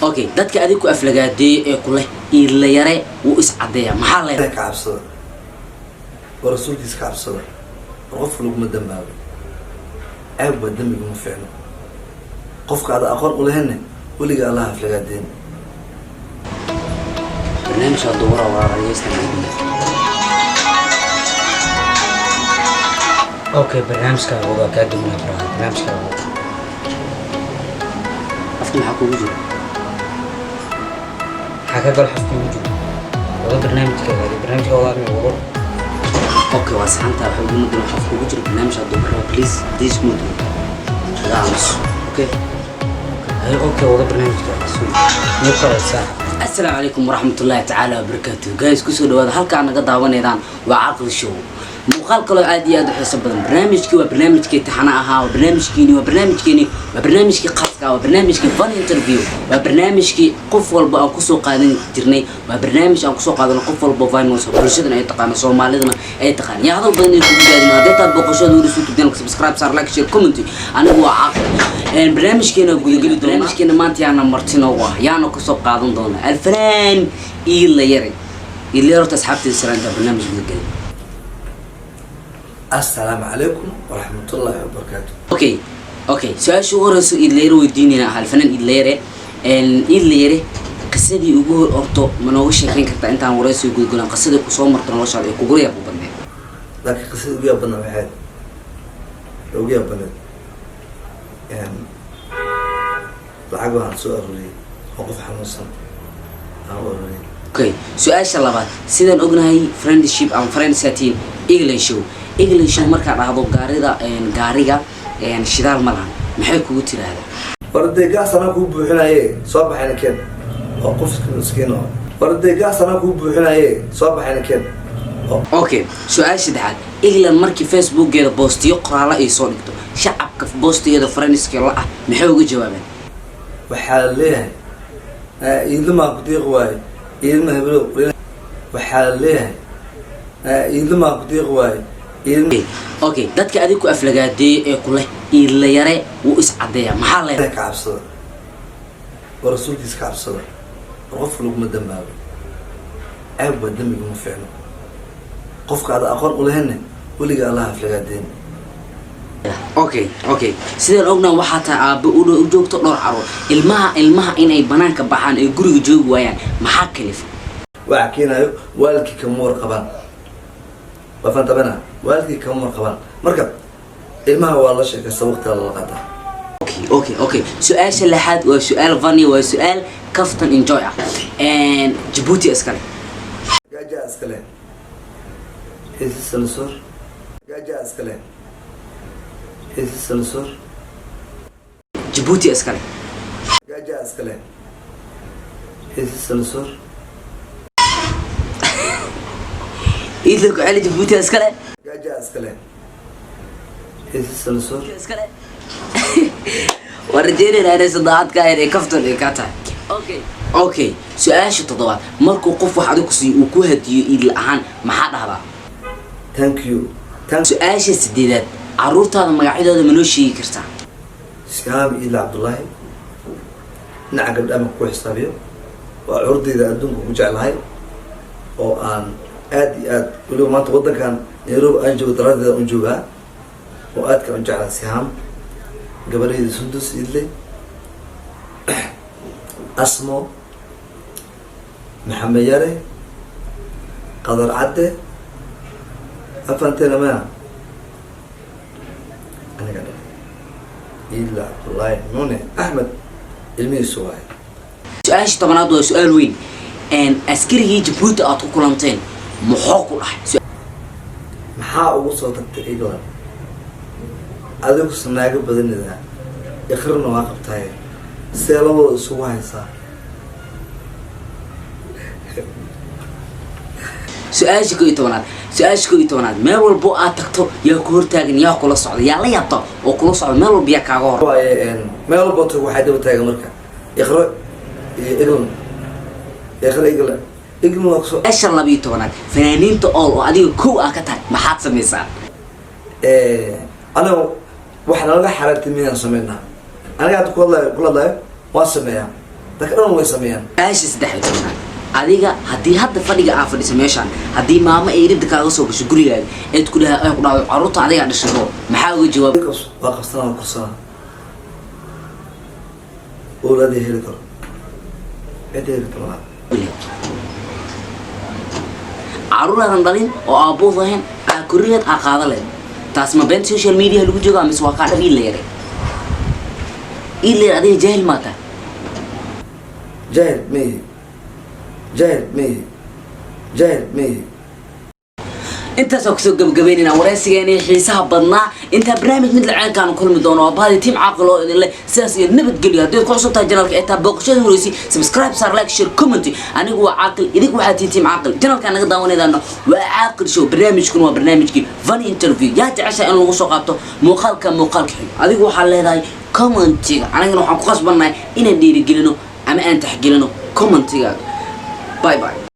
Okay, dadka adig ku aflagaadeeye ee kuleh Iidle Yare wuu is caddeeya, maxaa leedahay? Ka cabsada oo Rasuulkiisa ka cabsada. War qofka laguma dambaabo, ceeb waa, dembiga ma fiicno. Qofka aada aqoon u lahaynne weliga Allah aflagaadeen. Barnaamijka duwara waa dhegeysta. Okay, barnaamijkaaga waa kaa duminaa, brother. Barnaamijkaaga wada. Afka maxaa kugu jira? Maxaa ka gal xafka ugu jiro? Wada barnaamijkaaga, adiga barnaamijka wada, aniga wado. Okay, waa saxantaa. Waxa ugu muddan waxaa kugu jira barnaamijka duwara. Please, please, muddo iga aamus. Okay. Hay, okay, wada barnaamijkaaga. Sug muuqaal saax. Asalaamu calaykum waraxmatullaahi tacaala wabarakaatuh. Guys, kusoo dhawaada halkaa naga daawanaydaan waa Caqli Show. Muuqaal kaloo aad iyo aad u xiiso badan. Barnaamijkii waa barnaamijkii taxana ahaa, waa barnaamijkiini, waa barnaamijkeeni, waa barnaamijkii khaaska ah, waa barnaamijkii fun interview, waa barnaamijkii qof walba aan kusoo qaadan jirnay, waa barnaamij aan kusoo qaadano qof walba famous oo bulshadana ay taqaano, Soomaalidana ay taqaan. Yaa hadal badan ay kugu gaadin. Haddii taad booqashada weli YouTube channelka, subscribe saar, like, share, comment. Anigu waa Caqli. Barnaamijkeena gudageli doona. Barnaamijkeena maanta yaana marti noogu ah, yaana kusoo qaadan doona alfanaan Iidle Yare. Iidle Yare, horta asxaabteeda salaanta, barnaamij gudageli. Assalaamu calaykum waraxmatullaahi wabarakaatu. Okay, su-aasha ugu horeyso Iidle Yare weydiinayna ah alfanaan Iidle Yare. Iidle Yare, qisadii ugu hor horto ma nooga sheekeyn kartaa intaan wareysiga gudgulan, qisadii kusoo marta noloshaada ee kugula yaab u badneed? Laakiin qisada ugu yaab badnaa waxay ahayd, ugu yaab badneed, lacag waxaan soo aruuriyey oo qof xanuunsan aan u aruuriyey. Okay, su-aasha labaad. Sidaan ognahay, friendship ama friends atiin England Show. England Show markaa dhahdo gaarida, gaariga shidaal ma lahan, maxay kugu tiraahdaa? War dee gaas anaa kuu buuxinaye, soo baxayna keen. Oo qof miskiin oo war dee gaas anaa kuu buuxinaye, soo baxayna keen. Oo Okay, su-aasha saddexaad. England markii Facebookeeda boostiyo qoraalo ay soo dhigto, shacabka boostigeeda friendska la ah maxay uga jawaabaan? Waxaa la leeyahay iidlamaa ku deeqi waaye, iidlma hebelo. Waxaa la leeyahay iidlamaa ku deeqi waaye, iidlma. Okay, dadka adig ku aflagaadeeye ee kuleh Iidle Yare wuu is caddeeya, maxaa leedahay? Ka cabsada oo Rasuulkiisa ka cabsada. War qofka laguma dambaabo, ceeb waa, dembiga ma fiicno. Qofka aada aqoon u lahaynne weliga Allah aflagaadeen. Okay, sidaan ognahay, waxaa tahay aabbe u joogto dhowr caruur. Ilmaha inay banaanka baxaan ee guriga joogi waayaan, maxaa kalifa? Waxa keenayo waalidkii kama warqabaan. Waa fahantabana, waalidkii kama warqabaan. Marka ilmaha waa la sheekaysta, waqtiga lala qaataa. Okay, su-aasha lixaad waa su-aal funny, waa su-aal kaftan enjoy ah. Jabuuti iskale. Gaaja iskale xiisi salasor, gaaja iskale xiisi salasor. Jabuuti iskale. Gaaja iskale xiisi salasor. Iidla ku celi, Jabuuti iskale. Gaaja iskale xiisi salasor. Iskale. Waan rajeynayna inay sadaacad ka ahayn ee kaftan ay kaa tahay. Okay, su-aasha toddobaad. Markuu qof wax adigu siiyo, uu ku hadiyo, Iidla ahaan maxaa dhahdaa? Thank you, thank. Su-aasha sideedaad. Caruurtaada magacyadooda ma noo sheegi kartaa? Sihaam Iidle Cabdullaahi. Dhinaca gabdhaha marka ku xisaabiyo, waa curdayda adduunka ku jeclahay oo aan aad iyo aad weliba maanta waddankan Nairobi aan joogo daraadeeda un joogaa oo aadka u jeclaa Sihaam. Gabadhayda Sundus Iidle, Asmo, Maxamed Yare, Qadar Cadde. Afanteena maya, aniga dha Iidle Cabdullaahi Nuune Axmed ilmihiisu waaye. Su-aasha 10aad waa su-aal weyn. Askarigii Jabuuti aad ku kulanteen muxuu ku dhahay? Maxaa ugu soo tagtay England? Adigu sanaago badanidaa, Ikrina waa qabtaaye, see labada isugu haysaa? Su-aasha 11aad, su-aasha 11aad. Meel walbo aad tagto yaa ku hortaagan, yaa kula socda, yaa la yaabta oo kula socda meel walba, yaa kaaga hor? Waaye meel walbo tago waxay daba taagan marka Iqro iyo England, Iqro, England, England waa kusoo. Su-aasha 12aad. Fanaaniinta ool oo adiga kow ah ka tahay, maxaad samaysaa? Aniga waxa nalaga xaraartay miyaan sameynaa? Aniga hadda ku hadlayo, kula hadlayo, waan sameeyaa. Dadka dhan way sameeyaan. Su-aasha 13aad: adiga haddii hadda fadhiga aa fadhisa meeshaan, haddii maamo ay ridda kaaga soo gasho gurigaaga, eed ku dhaha, ay ku dhahdo, "Carruurta adigaa dhashay," maxaa uga jawaab? Waa qabsanaa, waa korsanaa. Owlaadii heli karo, cid heli karo malaha. Carruur aadan dhalin oo aabbood ahayn aa korileed, aa qaada leed, taas ma beenta social media lagu joogaa mise waa kaa dhab? Iidle Yare, Iidle Yare, adiga jaahil maa tahay? Jaahil miyi, jaahil miyi, jaahil miyi. Intaasoo kusoo gabagabeynayna wareysigeeni xiisaha badnaa. Intaa barnaamij mid laceenkaanu kulmi doono, waa bahdi Team Caaqil oo idin leh sidaas iyo nabadgelyo. Haddii ku cusub tahay channelka ee taa booqashada horeysay, subscribe saar, like, share, comment. Anigu waa Caaqil, idinku waxaa tihiin Team Caaqil. Channelka naga daawanaydaana waa Caaqil Show, barnaamijkuna waa barnaamijkii funny interview. Yaa jecesha in lagu soo qaato muuqaalka muuqaalka xigo? Adigu waxaa leedahay commentiga, anigana waxaan ku qasbannahay inaan dhiirigelino ama aan taxgelino commentigaaga. Bye bye.